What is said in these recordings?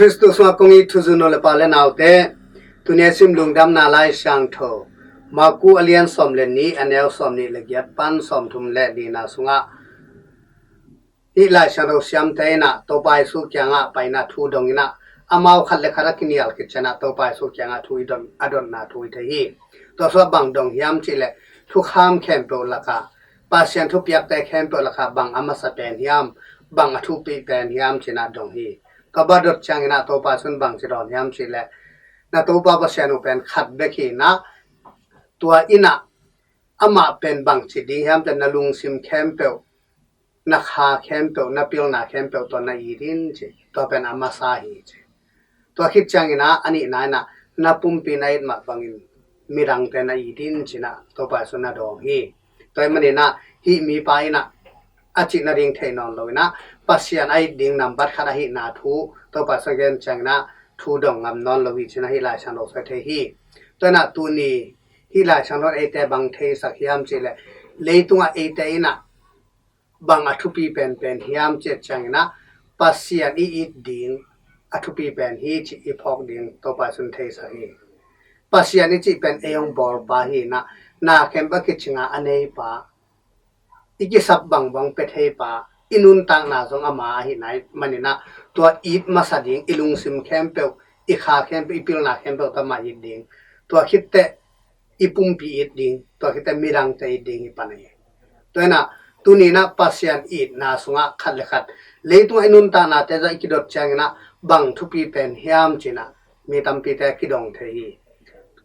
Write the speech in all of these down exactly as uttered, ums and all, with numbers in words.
Khristu sungah kong it thuzui nu le pa le naute, tuni a sim Lungdamna Lai Siangtho Marku a lian sawm le nih, a neu sawm nih le giat pan sawm thum le nihna sungah hih Lai Siangtho siamte in ah Topa Jesu kiangah paina thu dong in ah, amau khat le khat a kinial khit ciangin ah Topa Jesu kiangah thu i don, a dotna thu i thei hi. Tua sungah bang dong hiam cih leh, thukham khempeuh lakah, Pasian thupiakte khempeuh lakah bang a masa pen hiam, bang a thupi pen hiam ci-in ah dong hi. Tua bang dot ciangin ah Topa Jesu in bang ci dawn hiam cih leh, na Topa Pasian uh pen khat bek hi in ah, tua in ah amah pen bang ci ding hiam cih leh, na lungsim khempeuh, na kha khempeuh, na pilna khempeuh tawh na it in ci. Tua pen a masa hi ci. Tua khit ciangin ah a nihna in ah, na pumpi na it mah bangin midangte na it in ci-in ah Topa Jesu in ah dawng hi. Tua ahih manin ah hih mipa in ah a cih nading thei nawn lo in ah, Pasian a it ding nambat khat ahihna thu Topa Jesu in a gen ciangin ah thu dong ngam nawn lo hi ci-in ah hih Lai Siangtho sung ah i thei hi. Tua in ah tuni hih Lai Siangtho in eite bang theisak hiam cih leh, leitungah eite in ah bang a thupi penpen hiam cih ciangin ah, Pasian i it ding a thupi pen hi cih i phawk ding Topa Jesu in theisak hi. Pasian i cih pen ei hong bawlpa hi in ah, na khempeuh a kicing a a neipa, i kisap bangbang pia theipa, i nuntakna zong ama ahihna manin ah, tua it masa ding, i lungsim khempeuh, i kha khempeuh, i pilna khempeuh tawh amah it ding. Tua khit teh i pumpi it ding, tua khit teh midangte it ding hi pan ahi. Tua in ah tuni in ah Pasian itna sungah khat le khat, leitungah i nuntaknate zong i kidot ciangin ah bang thupi pen hiam ci-in ah mi tampite kidong thei hi.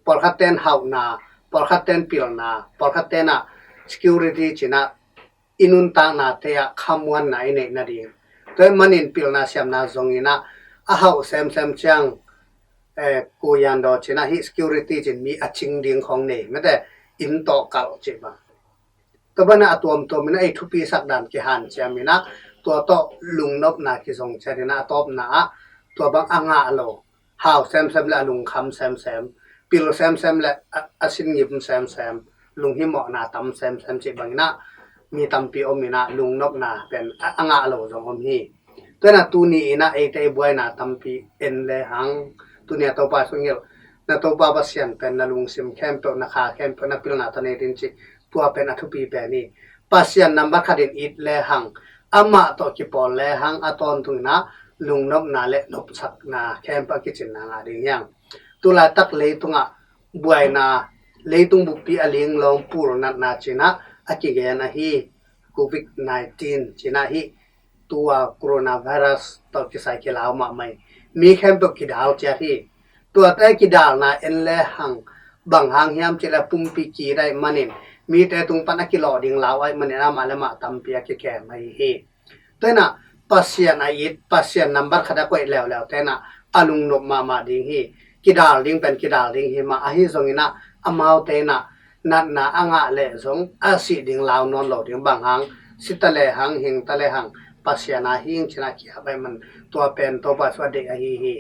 Pawlkhatte in hauhna, pawlkhatte in pilna, pawlkhatte in ah security ci-in ah i nuntaknate ah khamuanna i neih nading. Tua ahih manin pilna siamna zong in ah, a hauh semsem ciang, eh, kuyandaw ci-in ah hih security ci-in mi a cing ding khong nei, mate, inn tawh kalh cih bang. Tua bang in ah a tuamtuam in ah ei thupisak dan kihanciam in ah, tua tawh lungnopna kizong ciat in ah, a tawpna ah tua bang a ngah lo, hau semsem le a lungkham semsem, pil semsem le a, a sinngim semsem, lunghimawhna tam semsem cih bang in ah mi tampi om in ah, lungnopna pen a, a ngah lo zong om hi. Tua in ah tuni in ah eite i buaina tampi en lehang, tuni a Topa Jesu in hilh, na Topa Pasian pen na lungsim khempeuh, na kha khempeuh, na pilna tawh na it in ci. Tua pen a thupi pen hi. Pasian nambat khat in it lehang, amah tawh kipawl lehang, a tawntung in ah lungnopna le nopsakna khempeuh a kicinna ngah ding hi hang. Tulaitak leitungah buaina, leitung buppi a linglawng pulnatna ci-in ah a kigen ahi, covid nineteen ci-in ah hih tua coronavirus tawh kisai kilau mahmah hi. Mi khempeuh kidal ciat hi. Tuate kidalna en lehang, bang hang hiam cih leh pumpi kidai manin, mite tung pan a kilawh ding lau ahih manin amah le amah tampi a kikem ahi hi. Tua in ah Pasian a it, Pasian nambat khat a koih leuleu te in ah a lungnop mahmah ding hi. Kidal ding pen kidal ding hi mah, ahi zongin ah amaute in ah natna a ngah leh zong a sih ding lau nawn lo ding, bang hang, si ta lehang, hing ta lehang, Pasian a hing ci-in ah ki-ap ahih man, tua pen Topa Jesu a deih ahi hi.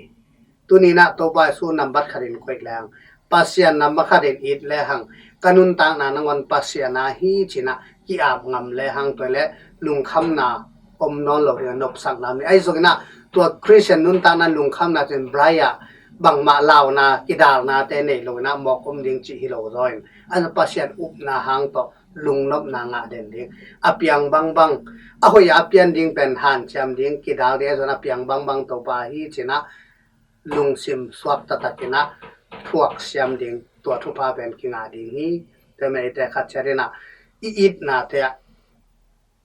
Tuni in ah Topa Jesu nambat khat in koih lehang, Pasian nambat khat in it lehang, ka nuntakna nangawn Pasian a hi ci-in ah ki-ap ngam lehang, tua leh lungkhamna om nawn lo ding, nopsakna om ding. Ahi zongin ah tua Christian nuntakna lungkhamna ci-in bright ah bangmah launa, kidalnate nei lo in ah mawk om ding cih hi lo zaw in, a Pasian upna hang tawh lungnopna ngah den ding. A piang bangbang, a hoih a pian ding pen hanciam ding, kidal ding, ahi zongin a piang bangbang Topa hi ci-in ah lungsim suak taktak in ah thuak siam ding, tua thupha pen kingah ding hi. Tua ahih manin eite khat ciat in ah i itnate ah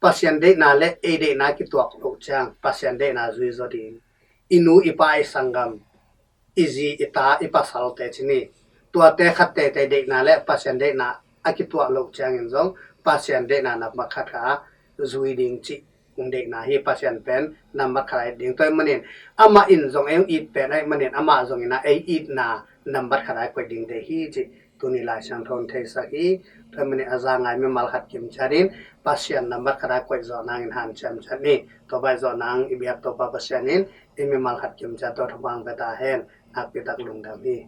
Pasian deihna le ei deihna kituak loh ciang, Pasian deihna zui zaw ding. I nu, i pa, i sanggam, i zi, i ta, i pasalte ci ni, tuate khat teitei deihna le Pasian deihna a kituak loh ciangin zong Pasian deihna nambat khat kha zui ding cih hong deihna hi. Pasian pen nambat khat a it ding. Tua ahih manin amah in zong ei hong it pen ahih manin amah zong in ah ei itna nambat khat a koih ding deih hi cih tuni Lai Siangtho in theisak hi. Tua ahih manin a za ngai mimal khat kim ciat in Pasian nambat khat a koih zawh nangin hanciam ciat ni. Tua bang zawh nang i biak Topa Pasian in ei mimal khat kim ciat tua thupha hong pia ta hen. Nakpi tak lungdam hi.